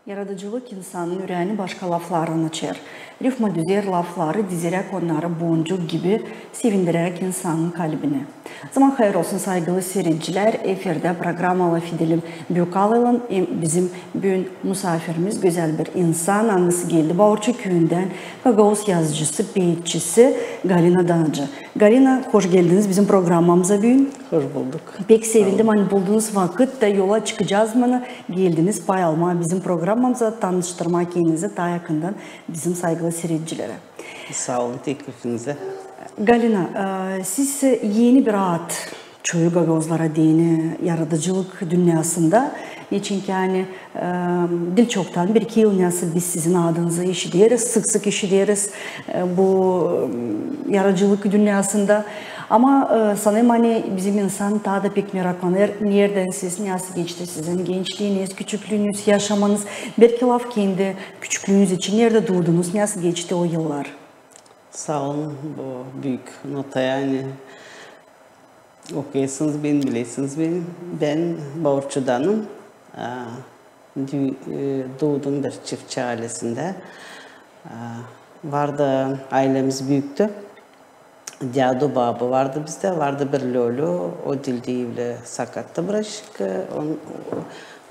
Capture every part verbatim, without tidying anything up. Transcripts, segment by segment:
Yaradıcılık insanın üreeni başka laflardan açêr. Rifma düzer, lafları dizeräk onnarı boncuk gibi sevindiräk insanın kalbini. Zaman hayır olsun, saygılı siiredicilär, efirdä programma "Lafedelim" Büük Alaylan. Hem bizim büün musaafirimiz gözäl bir insan, angısı geldi Baurçu küüyündän, gagauz yazıcısı, peetçisi Galina Danacı. Galina, hoş geldiniz bizim programmamıza büün. Hoş bulduk. Pek sevindim, ani buldunuz vakıt da yola çıkacez mana, geldiniz pay almaa bizim programmamıza, tanıştırmaa kendinizi taa yakından bizim saygılı siiredicilerä. Saa olun teklifinizä. Galina, e, siz eni bir ad çoyu gagauzlara deyni yaradıcılık dünnäsında. Neçin ki, ani, e, diil çoktan, bir-iki yıl neçin biz sizin adınızı işideriz, sık-sık işideriz, e, bu, e, yaradıcılık dünnäsında. Ama, e, sanêrım, ani bizim insan taa da pek meraklanêr, neredän siz, nesoy geçti sizin gençliiniz, küçüklüünüz, yaşamanız. Belki laf kendi küçüklüünüz için, neredä duudunuz, nesoy geçti o yıllar? Saa olun bu büük notaya, ani okuyêrsınız beni, bilersiniz beni. Bän Baurçudanım. E, dü-, e, duudum bir çiftçi aylesindä. E, vardı, aylemiz büüktü. Dädu, babu vardı bizdä, vardı bir lölü, o diil deyni sakattı birazcık. E, on-,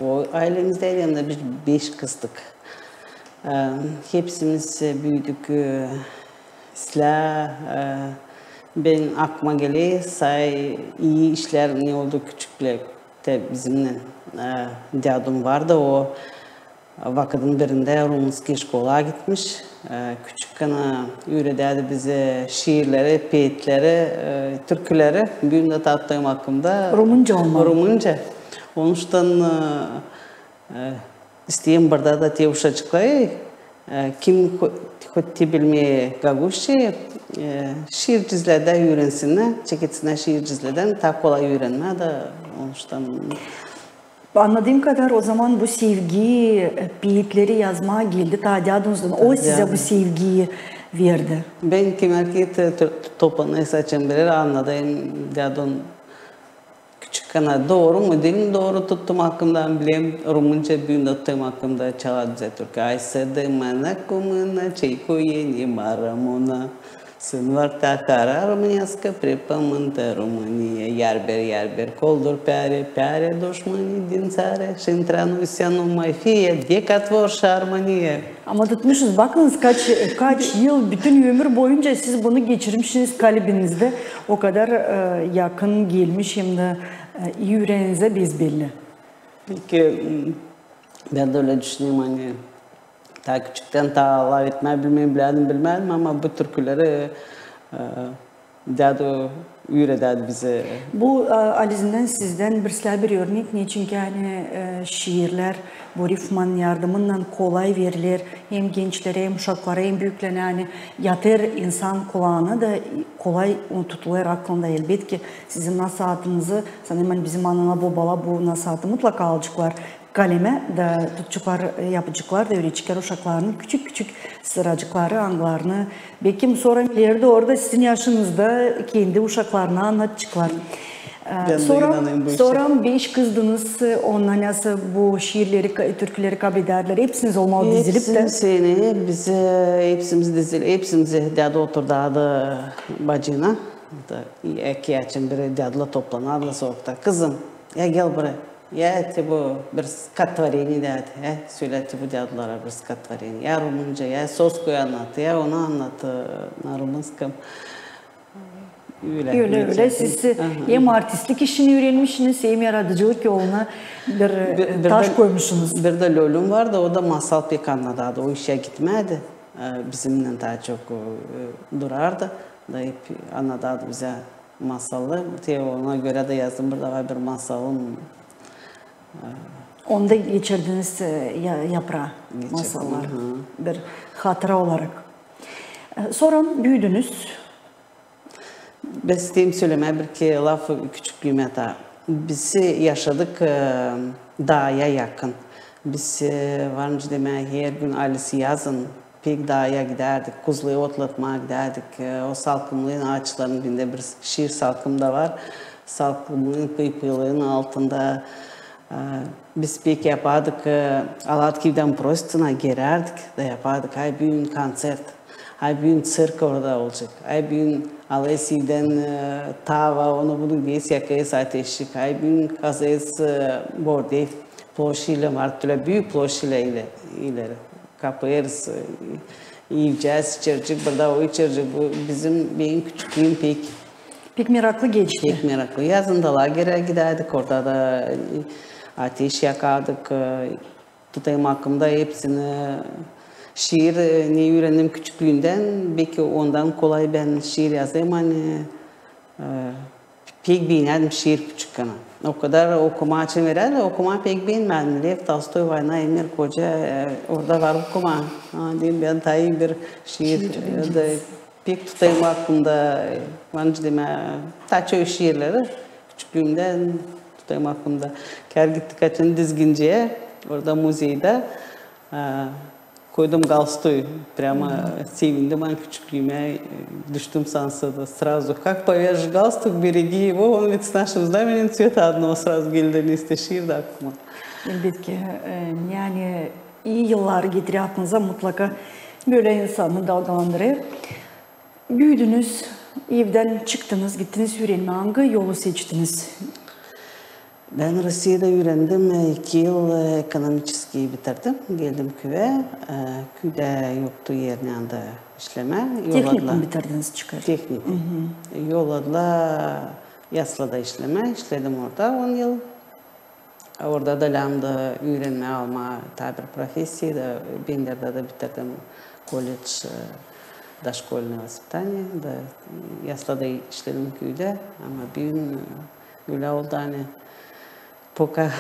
o, o aylemizdä hem dä biz beş kızdık. E, hepsimiz, e, büüdük, e, islää, e, bän aklıma geler, saymêêrım, ii işlär ne oldu küçüklüktä bizimnän. E, dädum vardı, o vakıdın birindä rumunskıy şkolaya gitmiş. E, küçükkänä üüredärdi bizä şiirleri, peetleri, e, türküleri. Büün dä tattıyım aklımda. Rumunca olmalı. Rumunca. Onuştan, e, e, isteerim burada da te uşacıkları, e, kim ho-, hoş te bilmeer gagauzçayı, e, şiircizlerdän üürensinnär, çekilsinnär şiircizlerdän, taa kolay üürenmää dä onuştan. Annadığım kadar, o zaman bu sevgi, e, peetleri yazmaa geldi taa dädunuzdan. O sizä bu sevgiyi verdi. Bän kim erkek te-, to-, toplanêrsam, açan bir erä, annadêrım, dädum küçükkänä, dooru mu, diil mi dooru tuttum aklımda, bilemeerim, rumunca, büün dä tutêrım aklımda, çalardı bizä türkü. Ai, sedi mana kumina, čei kueni maramuna. Sânvarta kararmânska, prepamânta Rumânia. Iarber, iarber, koldur pearä, pearä duşmani din țarä, și intră în Rusia nu mai fie, decât vor și Armânia. Ama tutmuşuz, bakınız, kaç, kaç yıl, bütün ömür boyunca siz bunu geçirmişsiniz kalbinizdä. O kadar, e, yakın gelmiş hem dä, e, üürenizä bezbelli. Peki, m, bän dä ölä düşünerim, ani taa küçüktän taa lafetmää bilmeerim, bilärdim, bilmärdim, ama bu türküleri, e, dädu üüredärdi bizä. Bu, e, Alizindän sizdän birslää bir örnek, neçin ki, ani, e, şiirlär bu rifmanın yardımınnan kolay veriler hem gençlerä, hem uşaklara, hem büüklärä, ani yatêr insan kulaana da kolay tutulêr aklında. Elbetki, sizin nasaatınızı, sanêrım, ani bizim ana-bobalar bu nasaatı mutlaka alaceklar kalemä da tutaceklar, e, yapaceklar da üüredecekler uşaklarını küçük-küçük sıracıkları, angılarını, bekim, sora ileri dooru da sizin yaşınızda kendi uşaklarına annadaceklar. E, sora, sora beş kızdınız, e, onnar nasıl bu şiirleri, ka-, türküleri kabledärdilär? Hepsiniz olmalı dizilip dä. Hepsimiz, e, biz, e, hepsimiz dizil-, hepsimizi dädu oturdardı bacıylan. Da, e, iki açan bir erä dädulär toplanardılar sokakta. Kızım, ya gel buraya. Ya te bu bir stihotvoreniye dä, e, sölä te bu dädulara bir stihotvoreniye. Ya rumunca, ya söz koy annat, ya onu annat, e, na rumunskam. Ölä, ölä, ölä. Siz hem artistlik işini üürenmişsiniz, hem yaradıcılık yoluna bir, e, taş koymuşsunuz. Bir dä lölüm vardı, o da masal pek annadardı, o işä gitmärdi. E, bizimnän taa çok, e, durardı, da hep annadardı bizä masallar. Te ona görä dä yazdım, burada var bir masalım. Onda geçirdiniz, e, ya-, yapraa masallar. Bir hatıra olarak. E, sora büüdünüz. Bän isteerim sölemää bir-iki laf küçüklüümä taa. Biz yaşadık, e, daaya yakın. Biz, e, var nicä demää, hergün, aylesi yazın pek daaya gidärdik, kuzları otlatmaa gidärdik. E, o salkımların aaçların birindä bir şiir salkım da var. Salkımların pıypıylığın altında, e, Biz pek yapardık, e, alardık evdän prositına, girärdik da yapardık: ay, büün konţert, ay, büün ţirk orada olacek, ay, büün alêêrız evdän, e, tava, onu bunu deyäs, yakêrız ateşçik, ay, büün kazêrız, e, bordel, ploşilä var, tölä büük ploşilä ile, ileri kapêêrız, e, iyecez, içercik, burada o içercik, bu bizim, benim küçüklüüm pek Pek meraklı geçti. Pek meraklı. Yazın da lagerä gidärdik, orada da, e, ateş yakardık, e, tutêrım aklımda hepsini. Şiir, e, ne üürendim küçüklüümdän, beki ondan kolay bän şiir yazêrım, ani, e, pek beenärdim şiir küçükkän. O kadar okumaa için verärlär, okumaa pek beenmärdim. Lev Tolstoy, Vayna, Enver Koca, e, orada var okumaa. Aa, deerim, bän taa ii bir şiir, e, da pek tutêrım aklımda, e, var nicä demää, taa çoyu şiirleri küçüklüümdän tutêrım aklımda. Kär gittik açan Dizginciyä, orada muzeydä, e, koydum galstuyu. Прямо sevindim, ani küçüklüümä, e, düştüm sansıda. Сразу, как повяжешь галстук, береги его, он ведь с нашим знаменем цвета одного, сразу geldi, neysä, şiir dä aklıma. Elbetki, e, ani ii yılları getirä aklınıza mutlaka bölä insanı dalgalandırêr. Büüdünüz, evdän çıktınız, gittiniz üürenmää. Angı yolu seçtiniz? Bän Rusiyada üürendim, e, iki yıl, e, ekonomiçeskiy bitirdim, geldim küüyä, e, küüdä yoktu er neredä işlemää. Tehnikum bitirdiniz, çıkar. Tehnikum. Yolladılar Yaslada işlemää, işledim orada on yıl. Orada da lääzımdı üürenmää, almaa taa bir profesiya da, Benderdä dä bitirdim kolledž, e, дошкольное воспитание, da, e, Yaslada işledim küüdä, ama büün, e, ölä oldu, ani пока,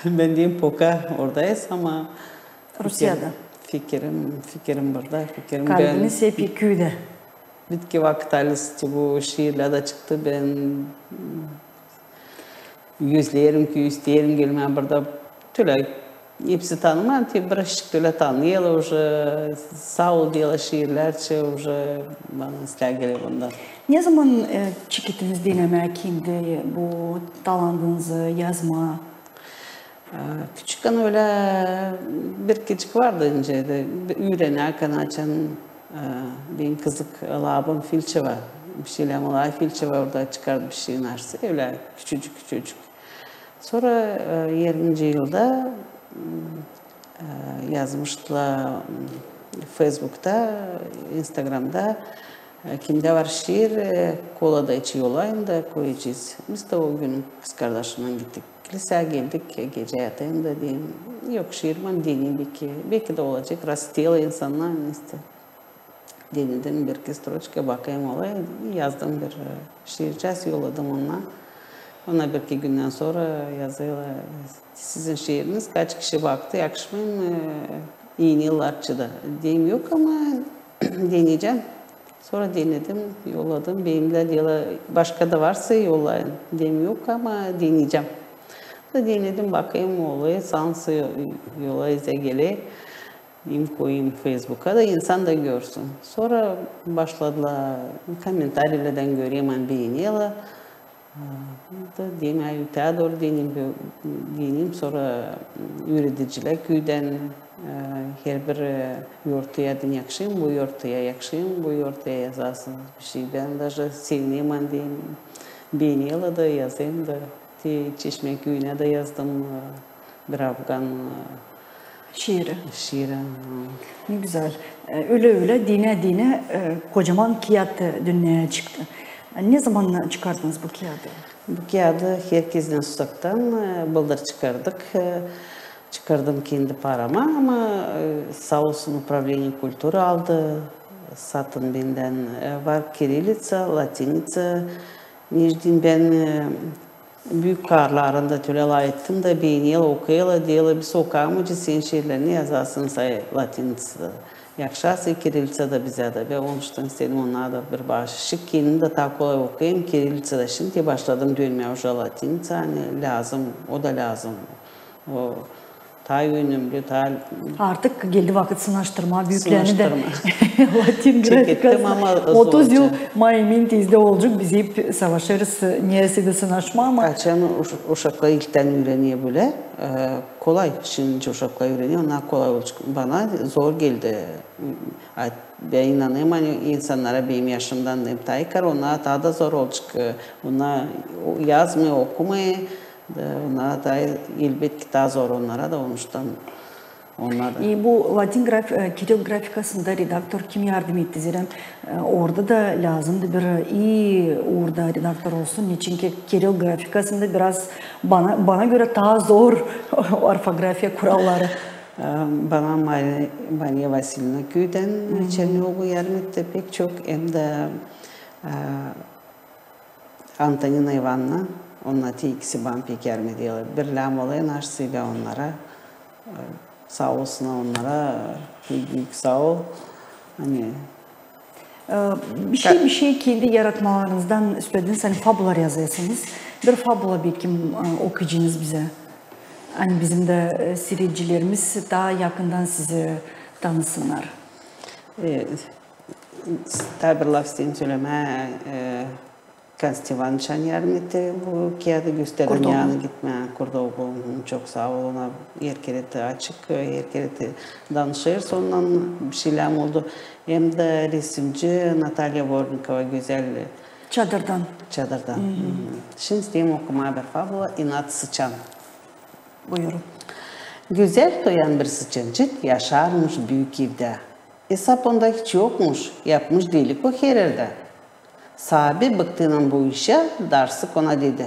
bän deerim, пока oradayız, ama Rusiyada. Fikirim, fikirim burada, fikirim bän. Kalbiniz hep küüdä. Bitki vakıt alısı bu şiirlär dä çıktı, bän gözlerim ki, isteerim gelmää burada. Tölä hepsi tanımêêr, te birazçık tölä tanıyêrlar уже, saa ol deyerlär, şiirlär için уже bana islää geler ondan. Ne zaman, e, çekettiniz denemää kendi bu talantınızı yazmaa? E, küçükkän ölä bir kecik vardı nicä dä, üürenärkän açan, e, benim kızık, labım Filçeva, bir şey lääzım ola Filçeva, orada çıkardı bir şey naşsa, ölä küçücük, küçücük. Sora, e, irminci yılda, m, e, yazmıştılar, m, Feysbukta, İnstagramda, e, kimdä var şiir, e, kolada için yollayın da koyacez. Biz dä o gün kızkardaşımnan gittik. Kilsää geldik, e, gecä yatayım da deyim, yok şiir, bän deneyim beki, beki dä olacek, rastêêrlar insannar, neysä. Denedim bir-iki stroçka, bakayım, olêr. Yazdım bir, e, şiircäz, yolladım ona. Ona bir-iki gündän sora yazêrlar, e, sizin şiiriniz, kaç kişi baktı, yakışmêêr mı, e, iinêrlär açıda. Deyim, yok, ama deneyecäm. Sora denedim, yolladım, beendilär, deerlär, başka da varsa yollayın. Deyim, yok, ama deneyecäm. Da denedim, bakayım, olêr, sansı yo-, yola izä geler. Deyim, koyayım Feysbuka da insan da görsün. Sora başladılar, komentariylerdän görerim, ani beenerlär. Da deyim, ay, ötää dooru deneyim, bö-, deneyim, sora üüredicilär küüdän, e, herbir, e, yortuya deyni yakışêr mı bu yortuya, yakışêr mı bu yortuya yazasınız bir şey. Bän daje sevinerim, deyim, beenerlär da yazêrım da. Te Çeşmä küüyünä dä yazdım, e, bir afgan, e, şiiri. Şiiri, hı. Ne gözäl. E, ölä-ölä, denä-denä, e, kocaman kiyat, e, dünneyä çıktı. E, ne zaman çıkardınız bu kiyadı? Bu kiyadı herkezdän susaktan, e, bıldır çıkardık. E, çıkardım kendi parama, ama, e, saa olsun, управление культуры aldı satın bendän. E, var kirilliţa, latinniţa. Neçin bän, e, büük kaarlarında tölä lafettim da, beenerlär, okuyêrlar, deerlär, biz okuyamêêrız senin şiirlerini, yazasın sa latinniţada. Yakışêr sa kirilliţada bizä dä. Bän onuştan istedim, onnar da bir baaş. Şindi kendim dä taa kolay okuyêrım kirilliţada. Şindi başladım dönmää uje latinniţa, ani lääzım, o da lääzım. O taa önemli, taa... Artık geldi vakıt sınaştırmaa büüklerini dä. Sınaştırmaa. Latin grafikasına. Otuz yıl maa emin tezdä olacek, biz hep savaşêrız neredä dä sınaşmaa, ama... Açan uş-, uşaklar ilktän üürener bölä, e, kolay. Şindi uşaklar üürener, onnar kolay olacek. Bana zor geldi. A, bän inanêrım, ani insannara benim yaşımdan hem taa ilk, onnara taa da zor olacek. E, onnar o-, yazmêêr, okumêêr. Da, onnara da, elbetki, taa zor onnara da, onuştan onnar da. E, bu latin graf-, e, kiril grafikasında redaktor kim yardım etti? Zerä, e, orada da lääzımdı bir ii uurda redaktor olsun. Neçinki kiril grafikasında biraz bana, bana görä taa zor orfografiya kuralları. E, bana Mari-, Mariya Vasilievna küüdän, Çernogu yardım etti pek çok, hem dä, e, Antonina İvanovna, onnar te ikisi bana pek yardım ederlär. Bir lääzım olêr, naşey bän onnara, e, saa olsunnar onnara, e, pek büük saa ol. Ani... E, bir şey, bir şey kendi yaratmalarınızdan sölediniz, ani fabular yazêrsınız. Bir fabula, bekim, e, okuyacınız bizä. Ani bizim dä, e, siiredicilerimiz taa yakından sizi tanısınnar. E, taa bir laf isteerim sölemää, e, Konstantin İvanoviç yardım etti bu kiyada göstermää, ani gitmää Kurdoba. Hı, çok saa ol ona, er kerä te açık, er kerä te danışêrız ondan, bir şeylär oldu. Hem dä resimci Natalya Vornikova gözäl. Çadırdan. Çadırdan. Hı. Şindi isteerim okumaa bir fabula, İnat sıçan. Buyurun. Gözäl toyan bir sıçancık yaşarmış büük evdä. Esap onda hiç yokmuş, yapmış delik o her erdä. Saabi bıktı bu işä, darsık ona dedi: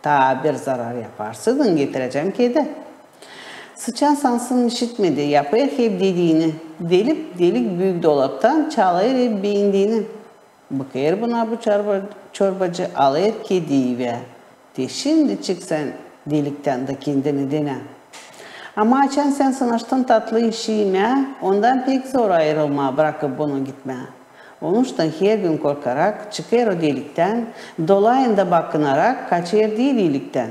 "Taa bir zarar yaparsaydın, getirecäm kedi." Sıçan sansın işitmedi, yapêr hep dediini. Delip delik büük dolaptan, çalêr hep beendiini. Bakêr buna bu çorba-, çorbacı, alêr kedi evä. De şindi çık sän deliktän da kendini denä. Ama açan sän sınaştın tatlı işi imää, ondan pek zor ayırılmaa, brakıp bunu gitmää. Onuştan hergün korkarak çıkêr o deliktän, dolayında bakınarak kaçêr diil iiliktän.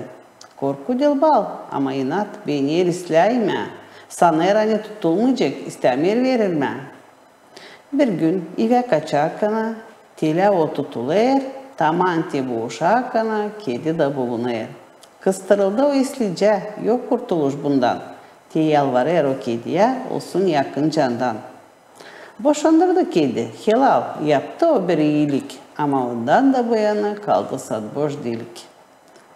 Korku diil bal, ama inat beener, islää imää. Sanêr, ani tutulmayacek, istämeer verilmää. Bir gün evä kaçarkana telä o tutulêr, taman te buvuşarkana kedi da bulunêr. Kıstırıldı o islicä, yok kurtuluş bundan. Te yalvarêr o kediyä, olsun yakın candan. Boşandırdı kedi, helal, yaptı o bir iilik, ama ondan da bu yana kaldı sat boş delik.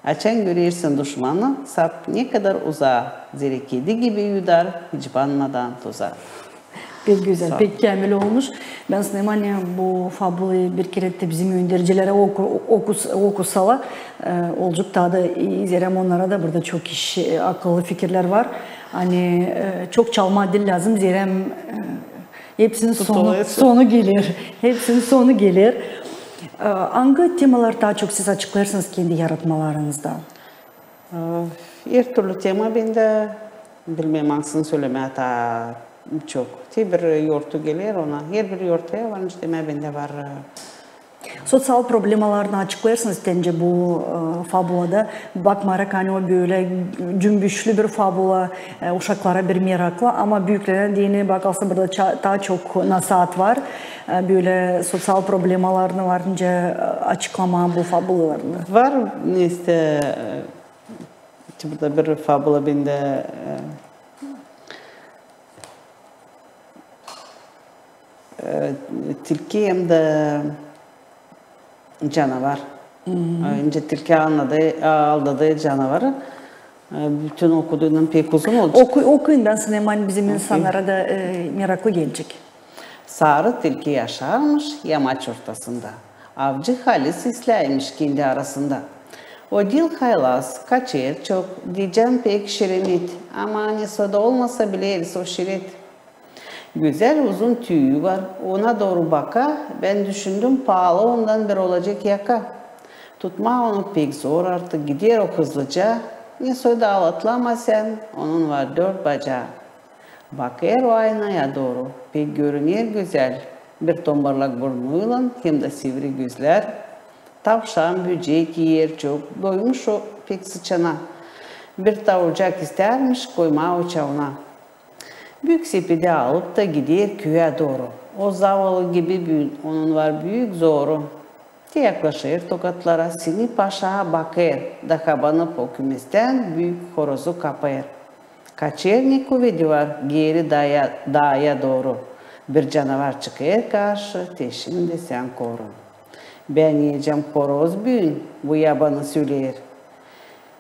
Açan görersin duşmanı, sap ne kadar uzaa, zerä kedi gibi yudar, hiç banmadan tuzaa. Pek gözäl, pek käämil olmuş. Bän sanêrım, ani bu fabulayı bir kerä te bizim öndercilerä oku-, okus-, okusalar, e, olacek taa da ii, zerä onnara da burada çok iş, e, akıllı fikirlär var. Ani, e, çok çalmaa diil lääzım, zerä, e, hepsinin sonu, sonu geler. Hepsinin sonu geler. E, angı temaları taa çok siz açıklêêrsınız kendi yaratmalarınızda? E, her türlü tema bendä, bilmeerim, angısını sölemää taa çok. Te bir yortu geler ona. Her bir yortuya var, işte, tema bendä var. Soţial problemalarını açıklêêrsınız, bence, bu, e, fabulada. Bakmayarak, ani o bölä cümbüşlü bir fabula, e, uşaklara bir meraklı, ama büüklerä deyni bakarsa, burada ça-, taa çok nasaat var. E, bölä soţial problemalarını var nicä, e, açıklamaa bu fabulalarında. Var, işte, e, burada bir fabula bendä, e, e, tilki hem dä canavar. E, nicä tilki aldadı, aldadı canavarı. E, bütün okuduundan pek uzun olacek. Oku-, okuyun, bän sanêrım, ani bizim insannara da, e, meraklı gelecek. Sarı tilki yaşarmış yamaç ortasında. Avcı halis islääymiş kendi arasında. O diil haylaz, kaçêr çok, deycäm pek şirin it, ama nesoyda olmasa bileriz o şirin it. Gözäl uzun tüüyü var, ona dooru baka, bän düşündüm, paalı ondan bir olacek yaka. Tutmaa onu pek zor artık, gider o hızlıca, nesoyda alatlamaa sän, onun var dört bacaa. Bakêr o aynaya dooru, pek görüner gözäl, bir tombarlak burnuylan hem dä sivri gözlär. Tavşan, böcek iyer çok, doymuş o pek sıçana. Bir tavucak istärmiş koymaa uçauna. Büük sepedi alıp da gider küüyä dooru. O zavallı gibi büün, onun var büük zoru. Te yaklaşêr tokatlara, sini paşaa bakêr, da kabanıp o kümestän büük horozu kapêr. Kaçêr, ne kuvedi var, geeri daaya, daaya dooru. Bir canavar çıkêr karşı, te şindi sän koru. Bän iyecäm horoz büün, bu yabanı söleer.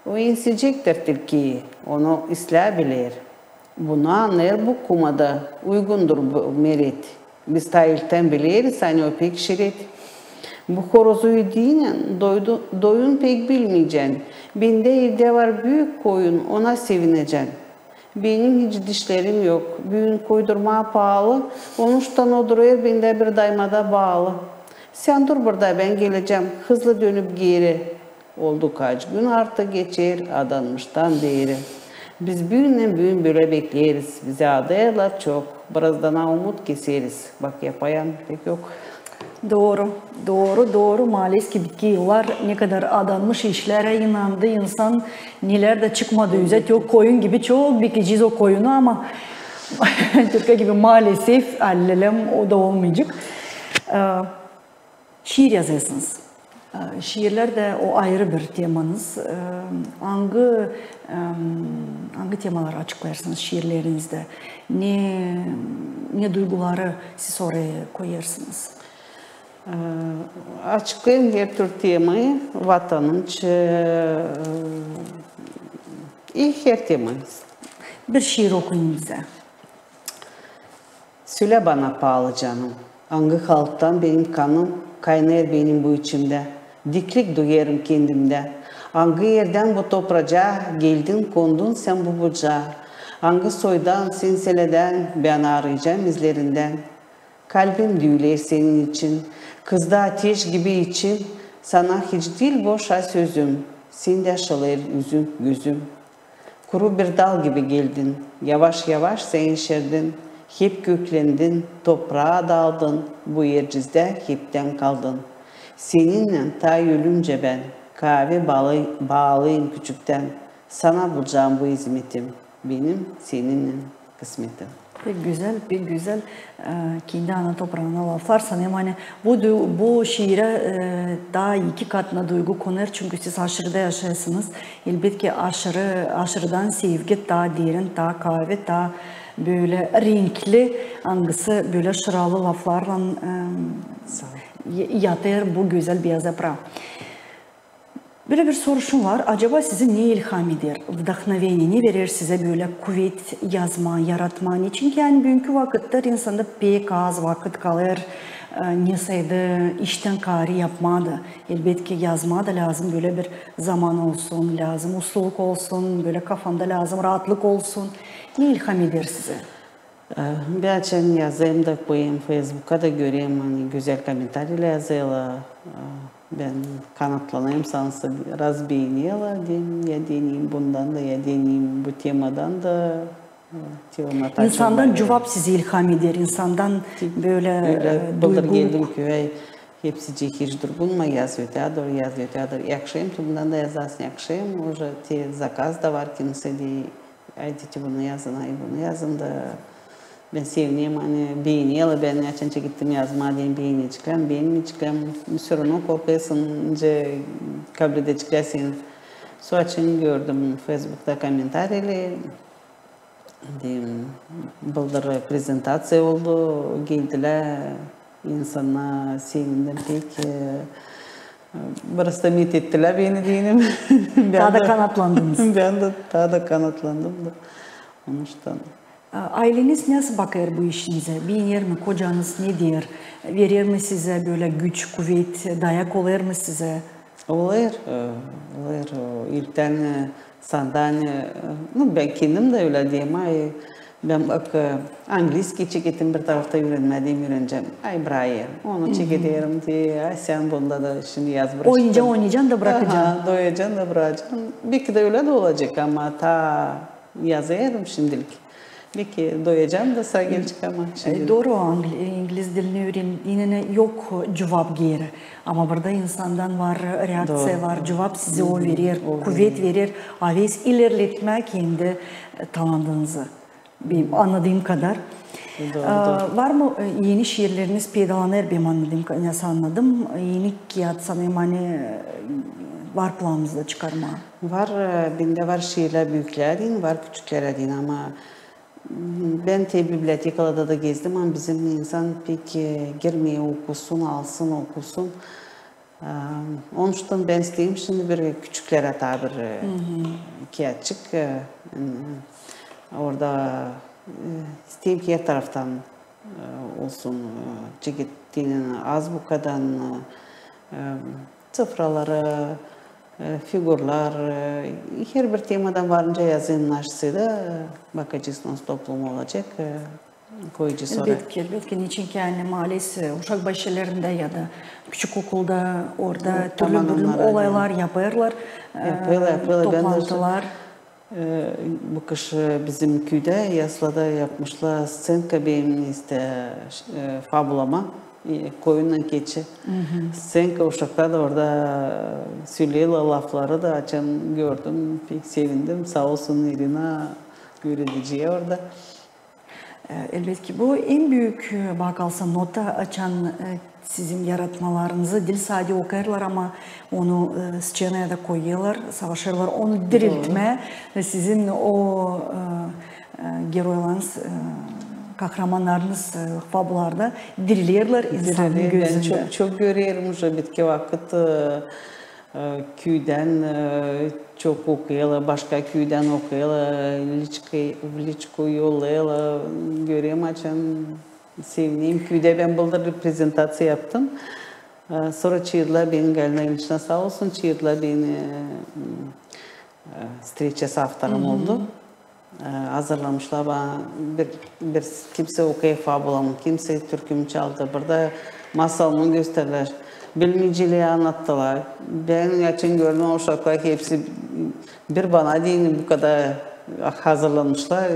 O ensecektir tilkiyi, onu islää biler. Bunu annêêr bu kuma da, uygundur bu meret. Biz taa ilktän bileriz, ani o pek şiret. Bu horozu idiynän doydu, doyun pek bilmeycän. Bendä evdä var büük koyun, ona sevinecän. Benim hiç dişlerim yok, büün koydurmaa paalı, onuştan o durêr bendä bir daymada baalı. Sän dur burada, bän gelecäm hızlı dönüp geeri. Oldu kaç gün artık geçer, adanmıştan beeri. Biz büünnän büün bölä bekleriz, bizi adêêrlar çok, bıraazdana umut keseriz. Bak, yapayan pek yok. Dooru, dooru, dooru. Maalesev ki bitki yıllar, ne kadar adanmış işlärä inandı insan, nelär dä çıkmadı üzä. Te o koyun gibi çok bekleyecez o koyunu, ama Türkçä gibi maalesev, alelem, o da olmayacek. E, şiir yazêrsınız. E, şiirlär dä o ayırı bir temanız. E, angı, e, angı temaları açıklêêrsınız şiirlerinizdä? Ne, ne duyguları siz oraya koyêrsınız? E, açıklêêrım her türlü temayı, vatanım için, e, i her temayı. Bir şiir okuyun bizä. Sölä bana, paalı canım, angı halktan benim kanım kaynêêr benim bu içimdä, diklik duyêrım kendimdä. Angı erdän bu topracaa geldin, kondun sän bu bucaa? Angı soydan, sän selädän, bän arayacam izlerindän. Kalbim düüler senin için, kızdı ateş gibi içim, sana hiç diil boşa sözüm, sendä şılêêr üzüm, gözüm. Kuru bir dal gibi geldin, yavaş-yavaş sän yeşerdin, hep köklendin, topraa daldın, bu ercizdä heptän kaldın. Seninnän taa ölüncä bän, kaavä baalıyım küçüktän, sana bulacam bu izmetim, benim seninnän kısmetim. Pek gözäl, pek gözäl. E, kendi ana topraana laflar. Sanêrım, ani bu, bu şiirä, e, taa iki katına duygu konêr, çünkü siz aşırıda yaşêêrsınız. Elbetki, aşırı, aşırıdan sevgi taa derin, taa kaavi, taa bölä renkli, angısı bölä şıralı laflarlan, e, yatêr bu gözäl beyaz yapraa. Bölä bir soruşum var. Acaba sizi ne ilham eder? Вдохновение ne verer sizä bölä kuvet yazmaa, yaratmaa? Neçin ki, ani büünkü vakıtta insanda pek az vakıt kalêr, e, ne saydı iştän kaarı yapmaa da. Elbetki, yazmaa da lääzım, bölä bir zaman olsun, lääzım usluluk olsun, bölä kafanda lääzım raatlık olsun. Ne ilham eder sizi? E, bän açan yazêrım da koyêrım Feysbuka da, görerim, ani gözäl komentariylar yazêrlar. E, bän kanatlanêrım, sansa biraz beenerlär, deerim, ya deneyim bundan da, ya deneyim bu temadan da. E, te ona taa çok... İnsandan cuvap sizi ilham eder, insandan bölä, e, duygu. Bıldır geldim küüyä, hepsicii hiç durgunmêêr, yaz ötää dur, yaz ötää dur. Yakışêr, te bundan da yazasın, yakışêr. Uje te zakaz da var, kimsey deyni, aydı te bunu yazın, ay bunu yazın da. Bän sevinerim, ani beenerlär, bän açan çekettim yazmaa, deyni beeneceklämi, beenmeyeceklämi, всё равно korkêrsın, nicä kabledeceklär seni. Soraçın gördüm Feysbukta komentariyları, deyni, bıldır prezentaţiya oldu, geldilär insannar, sevindim pek, e, Prosto metvettilär beni, deyni. Taa da kanatlandınız. Bän dä taa da kanatlandım da. Onuştan. A, ayleniz nasıl bakêr bu işinizä? Beenermi, kocanız ne deer? Verermi sizä bölä güç, kuvet, dayak olêrmı sizä? Olêr, e, olêr, o, ilktän, e, sandani, e, nu, bän kendim dä ölä deerim, ay, bän bak, e, angliskiy çeketim bir tarafta üürenmää, deyni üürenecäm. Ay, brayer, onu çekederim, deer, ay, sän bunda da şindi yaz bırakacan. Oynayacan, oynayacan da bırakacan. Aha, oynayacan da bırakacan. Belki dä ölä dä olacek, ama taa yazêrım şindilik. Beki doyacam da saa gelecek ama. E, dooru, angli-, ingiliz dilini üürendiynän yok cuvap geeri. Ama burada insandan var reakţiya, var cuvap, sizi o verer, kuvet verer, aves ilerletmää kendi, e, talantınızı. Benim annadığım kadar. Dooru, dooru. Var mı, e, eni şiirleriniz peydalanêr, benim annadığım ka-, nasıl annadım, eni kiyat sanêrım, ani, e, var planınızda çıkarmaa? Var, e, bendä var şiirlär büüklär deyni, var küçüklär deyni, ama bän te bibliotekalarda da gezdim, ama bizim insan pek, e, girmeer, okusun, alsın, okusun. E, onuştan bän isteerim şindi bir küçüklerä taa bir, e, kiyatçık, e, orada, e, isteerim ki, her taraftan, e, olsun, e, çekettiynän, azbukadan, e, e, sıfraları, e, figurlar, e, herbir temadan varınca yazayım, naşısa da, e, bakacez, nasıl toplum olacek, e, koyacez oraya. Elbetki, elbetki, neçin ki, ani maalesef uşak başçalarında ya da küçük okulda orada türlü bölüm olaylar yapêrlar, e, toplantılar. E, bu kış bizim küüdä, Yaslada yapmışlar sţenka benim, işte, e, fabulama, e, koyunnan keçi. Sţenka, uşaklar da orada söleerlär lafları da, açan gördüm, pek sevindim. Saa olsun İrina, üürediciyä orada. E, elbetki, bu en büük, e, bana kalsa, nota, açan, e, sizin yaratmalarınızı diil sade okêrlar, ama onu, e, sţenaya da koyêrlar, savaşêrlar onu diriltmää. Ve sizin o, e, e, geroylarınız, e, kahramanlarınız, e, fabularda dirilerlär insanın gözündä. Bän çok, çok görerim uje bitki vakıt, e, e, küüdän, e, çok okuyêrlar, başka küüdän okuyêrlar, liçka, liçka yollêêrlar, görerim, açan sevinerim. Küüdä bän bıldır reprezentaţiya yaptım. E, sora çaardılar beni, Galina İliçna saa olsun, çaardılar beni, e, e, streça s avtorım oldu. E, hazırlamışlar bana, bir, bir kimsä okuyêr fabulamı, kimsä türkümü çaldı. Burada masalımı gösterdiler. Bilmeyceliyi annattılar. Bän açan gördüm, o uşaklar hepsi bir bana deyni bu kadar hazırlanmışlar.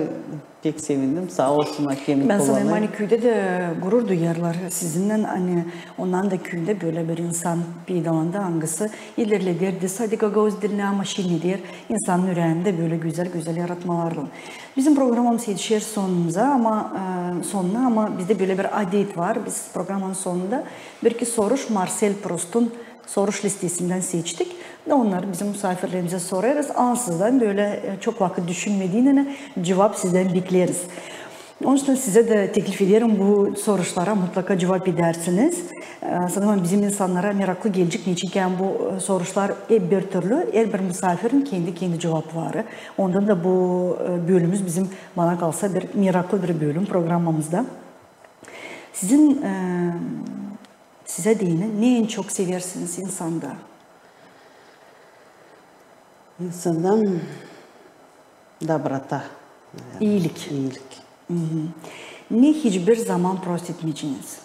Pek sevindim. Saa olsunlar, kendi kullanêr. Bän sanêrım, ani küüdä dä gurur duyêrlar sizinnän, ani onnan da küüdä bölä bir insan peydalandı, angısı ilerleder sade gagauz dilini, ama şenleder insanın üreendä bölä gözäl-gözäl yaratmalarlan. Bizim programamız etişer sonunuza, ama, e, sonuna, ama bizdä bölä bir adet var. Biz programanın sonunda bir-iki soruş Marsel Prustun soruş listesindän seçtik. Da onnarı bizim musaafirlerimizä sorêrız. Ansızdan bölä, e, çok vakıt düşünmediynän cuvap sizdän bekleriz. Onuştan sizä dä teklif ederim, bu soruşlara mutlaka cuvap edärsiniz. E, sanêrım, bizim insannara meraklı gelecek, neçin ki bu, e, soruşlar hep bir türlü, herbir musaafirin kendi-kendi cuvapları. Ondan da bu, e, bölümümüz bizim, bana kalsa, bir meraklı bir bölüm programamızda. Sizin, e, sizä deyni, ne en çok seversiniz insanda? İnsanda dobrota, наверное. İilik. İilik. Ne hiçbir zaman prost etmeyeceniz?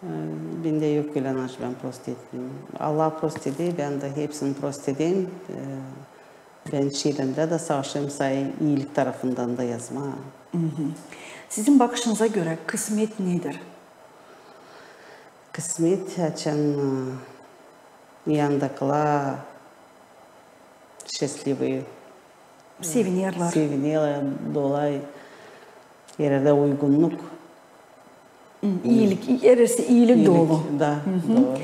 E, bendä yok ölä, ani bän prost etmeyim. Allah prost eder, bän dä hepsini prost ederim. E, bän şiirlerimdä dä savaşêrım sade iilik tarafından da yazmaa. Sizin bakışınıza görä kısmet nedir? Kısmet, açan, e, yanındakılar счастливые. Sevinerlär. Sevinerlär, dolayı, hererdä uygunnuk. İilik, herersi iilik dolu. Da, dolu.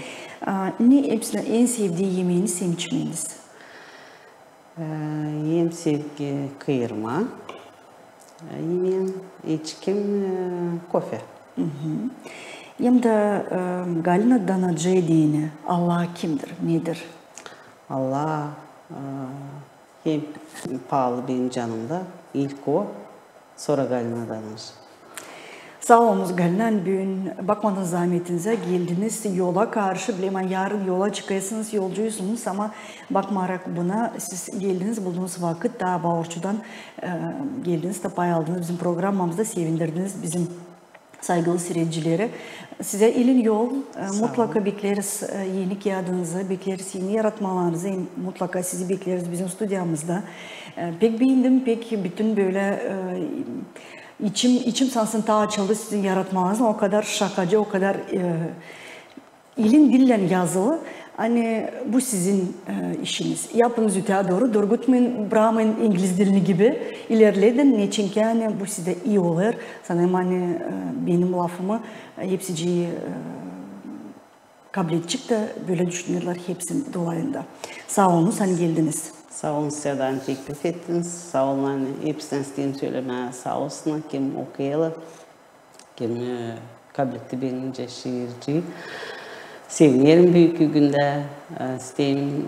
A, ne hepsinnän en sevdii yemeeniz hem içmeeniz? E, en sevdii kıyırma, e, yemeem, içkim, e, kofe. Hem dä, e, Galina Danacı deyni, Allah kimdir, nedir? Allah, e, hem paalı benim canımda, ilk o, sora Galina Danacı. Saa olunuz, Galina, büün bakmadan zaametinizä geldiniz yola karşı, bilerim, ani yarın yola çıkêrsınız, yolcuysunuz, ama bakmarak buna, siz geldiniz, buldunuz vakıt, taa Baurçudan, e, geldiniz da pay aldınız bizim programamızda, sevindirdiniz bizim Saygılı siiredicileri, sizä elin yol. E, mutlaka bekleriz, e, eni kiyadınızı, bekleriz eni yaratmalarınızı, hem mutlaka sizi bekleriz bizim studiyamızda. E, pek beendim, pek bütün bölä, e, içim, içim sansın taa açıldı sizin yaratmalarınızın. O kadar şakacı, o kadar, e, elin dillän yazılı. Ani bu sizin, e, işiniz. Yapınız öteyä dooru, durgutmayın, brakmayın ingliz dilini gibi. İlerledin, neçinki ani bu sizdä ii olêr. Sanêrım, ani, e, benim lafımı, e, hepsicii, e, kabledecek dä bölä düşünerlär hepsinin dolayında. Saa olunuz, ani geldiniz. Saa olun sizä dä, ani teklif ettiniz. Saa olun, ani hepsinä isteerim sölemää saa olsun, kim okuyêrlar, kim, e, kabletti beni nicä şiirci. Sevinerim büünkü gündä, e, isteerim,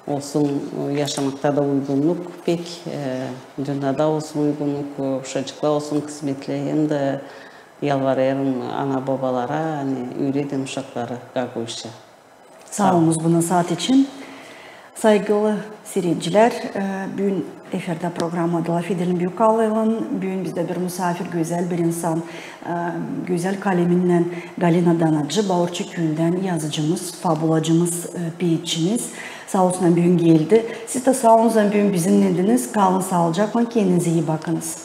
e, olsun, e, yaşamakta da uygunnuk pek, e, dünnedä olsun uygunnuk, e, uşacıklara olsun kısmetli, hem dä yalvarêrım ana-bobalara, ani üüredin uşakları gagauzça. Saa olunuz bu nasaat için. Saygılı siiredicilär, e, büün efirdä programma Lafedelim Büük Allaylan. Büün bizdä bir musaafir, gözäl bir insan, e, gözäl kaleminnän Galina Danacı, Baurçu küüyündän yazıcımız, fabulacımız, e, peetçimiz. Saa olsun, ani büün geldi. Siz dä saa olunuz, ani büün bizimnäydiniz. Kalın saalıcaklan, kendinizä ii bakınız.